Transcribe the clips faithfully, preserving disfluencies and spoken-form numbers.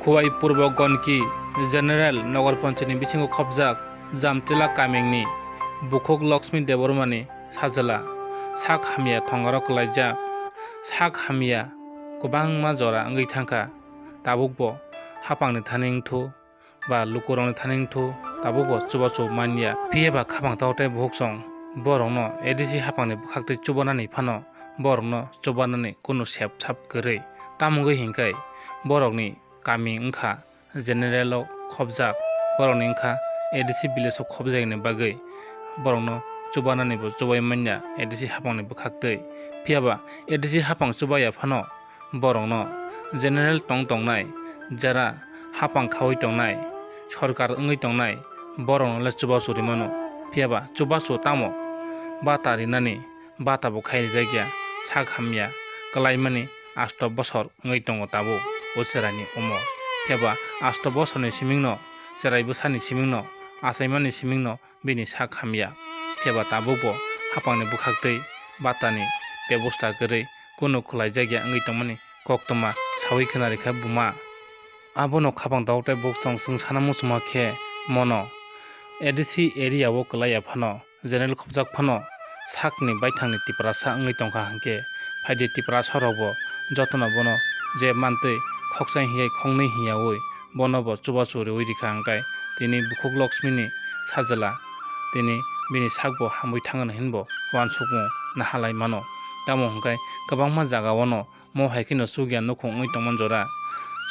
Khowai Purbo Gonki General Nogor Ponchayatni bisingo khopjak Jamtila Kamingni Bukhuk Lakshmi Debbarmani sajla sak hamya thongaro kwlaijak. Sak hamya kwbangma jora wngwi thangkha, tabukbo haphangni thani wngthu ba lukurokni thani wngthu, tabukbo chubachu manya. Phiyaba khaphang takhuk tei bukhuk song borokno A D C haphangni bwkhaktwi chubanani phano borokno chubanani kunu sep sap kwrwi. Tamo wngwi hinkhe borokni kami wngkha general o khopjak, borokni wngkha A D C village o khopjakni bagwi borokno chubananibo chubai manya A D C haphangni bwkhaktwi. Phiyaba A D C haphang chubaya phano borokno general tong tongnai, jera haphang khaui tongnai, sorkar wngwi tongnai, borokno le chubachu rimano. Phiyaba chubachu tamo bata rinani, bata bo khai rijak ya, sak hamya kwlaimani asto bosor wngwi tongo tabuk o cheraini umor. Phiyaba asto bosorni simingno, cherai bwsani simingno, achaimani simingno bini sak hamya. Phiyaba tabukbo haphangni bwkhaktwi batani bebosta kwrwi kunu kwlaijak ya wngwi tongmani koktwma saui khna rikha buma. Abono khaphang takhuk tei bukhuk song chwng sana muchungma khe mono A D C area o kwlaiya phano, general khopjak phano sakni baithangni Tiprasa wngwi tongkha hinkhe, phaidi Tiprasa rokbo jotono bono je mantwi khoksa hiya khoknwi hiyaui bono bo chubachu riui rikha, hwnkhe tini Bukhuk Lakshmini sajla tini bini sakbo hamwi thangno hinbo uansukmung nahalai mano. Tamo hwnkhe kwbangma jagao no mo hai kheno chukya nukhung wngwi tongmani jora,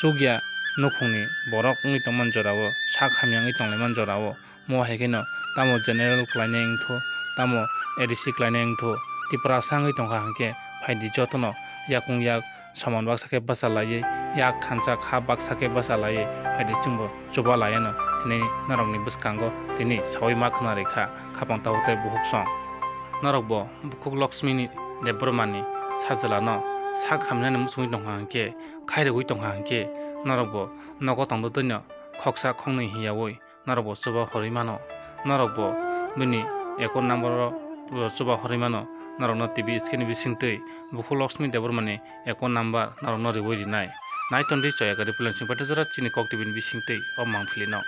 chukya nukhungni borok wngwi tongmani jorao, sak hamya wngwi tonglaimani jorao, mo hai kheno tamo general khlainai wngthu, tamo A D C khlainai wngthu, Tiprasa wngwi tongkha hinkhe phaidi jotono yakung yak soman baksa khe bachalaiwi, yak thansa kha baksa khe bachalaiwi phaidi chwngbo chuba laiano hinwi norokni bwskango tini saui ma khna rikha khaphang takhuk tei bukhuk song. Norokbo Bukhuk Lakshmini Debbarmani sajlano sak hamnani muchungwi tongkha hinkhe, khairogwi tongkha hinkhe, norokbo nogo tongdotwino khoksa khoknwi hiyaui norokbo chuba horwi mano. Norokbo bini account number-o chuba horwi mano. Norokno T V screen bisingtwi Bukhuk Lakshmi Debbarmani account number norokno riui rinai. Naiton di Choyakari Plan sing phatarjora chini Kok T V ni bisingtwi o mangpili no.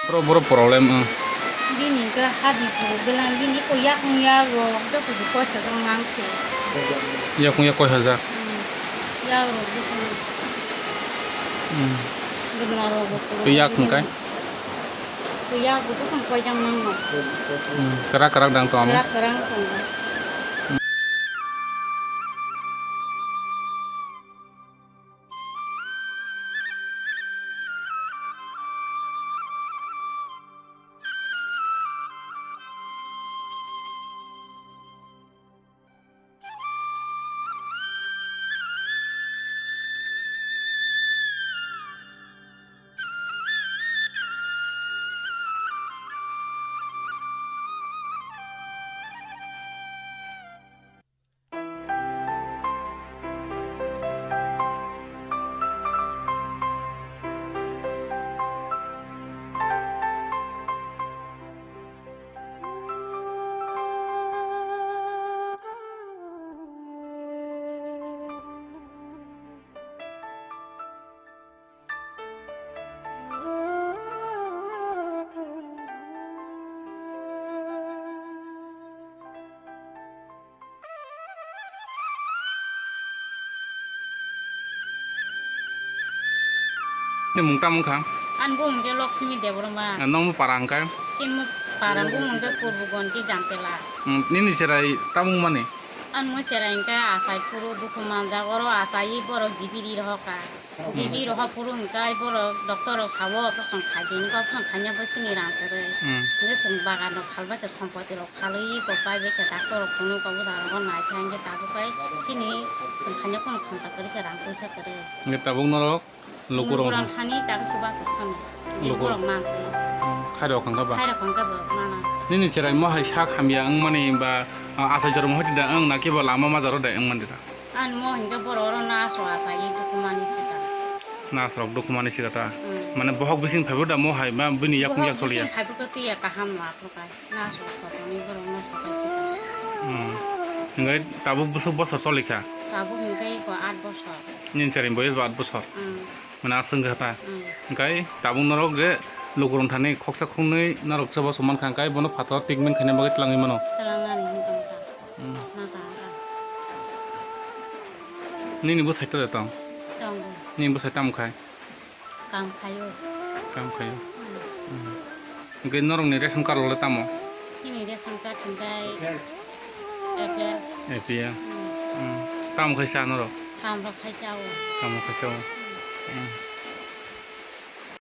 Bro, bro, problem, wng. Bini hwnkhe hadi problem, bini ko yakung yago, joto se koisa jang nang se. Yakung yak koisa jak. Hmm. Yago, bini. Hmm. Bini aro bo problem. Yak hwnkhe? Yago joto koisa jang nang no. Hmm. Kwrak kwrak dang to amo. Kwrak kwrak tongo. Nini mung tamo wngkha? Ani bumung khe Lakshmi Debbarma. Ah, nokni para hwnkhe? Chini para bumung khe Purbo Gonti Jantela. Hmm, nini cherai tamo wngmani? Ani mung cherai hwnkhe achai phuru dukhu manjak, oro achaiwi borok G B ri rohorkha. G B rohor phuru hwnkhe borok doctor rok sao operation khaidi, hwnkhe operation khaina bo chini rang kwrwi. Hmm. Hwnkhe chwng bagan rok phalbai khe, sompoti rok phalwi kok bai bai khe, doctor rok phunuk kok, bwsa rok naikha, hwnkhe tabuk bai chini chwng khaina kheno khamta kwrwi khe, rang puisa kwrwi. Hwnkhe tabuk norok Lukurok Lukurok thani tak chuba sok thani. Lukurok. Lukurok man twi. Khairok hwnkha ba? Khairok hwnkha bo mana. Nini cherai mo hai sak hamya wngmani ba, ah, achai jormo hoti da wng na kebo lama majaro da wngmani da? Ani mo hinkhe borok oro naso achai dukhu mani sika. Nasrok dukhu mani sika ta? Hmm. Mane bohok bising phaibo da mo hai ba bini yakung yak choliya? Bohok bising phaibo khe twiya kaham ma phrukai. Naso sotoni borok nosto khai sika. Hmm. Hingke tabuk bwswk bosor cholikha? Tabuk hingke iko aat bosor. Nini cherai boyes bo aat bosor? Hmm. Mane aswk wngkha ta. Hmm. Hingke tabuk norok je lukurok thani khoksa khoknwi norok se boso mankha, hingke bono phataro treatment khaina bagwi twlangwi mano. Twlangnani hwn tongkha. Hmm. Ma tongkha. Nini bwsai tore tong? Tongo. Nini bwsai tamo khai? Kam khaio. Kam khaio. Hmm. Hmm. Hingke norokni ration card rok le tamo? Chini ration card hingke A P L. A P L. Hmm. Hmm. Tamo khai sa norok? Kam rok khai sao. Tamo khai sao. Hmm. Hmm.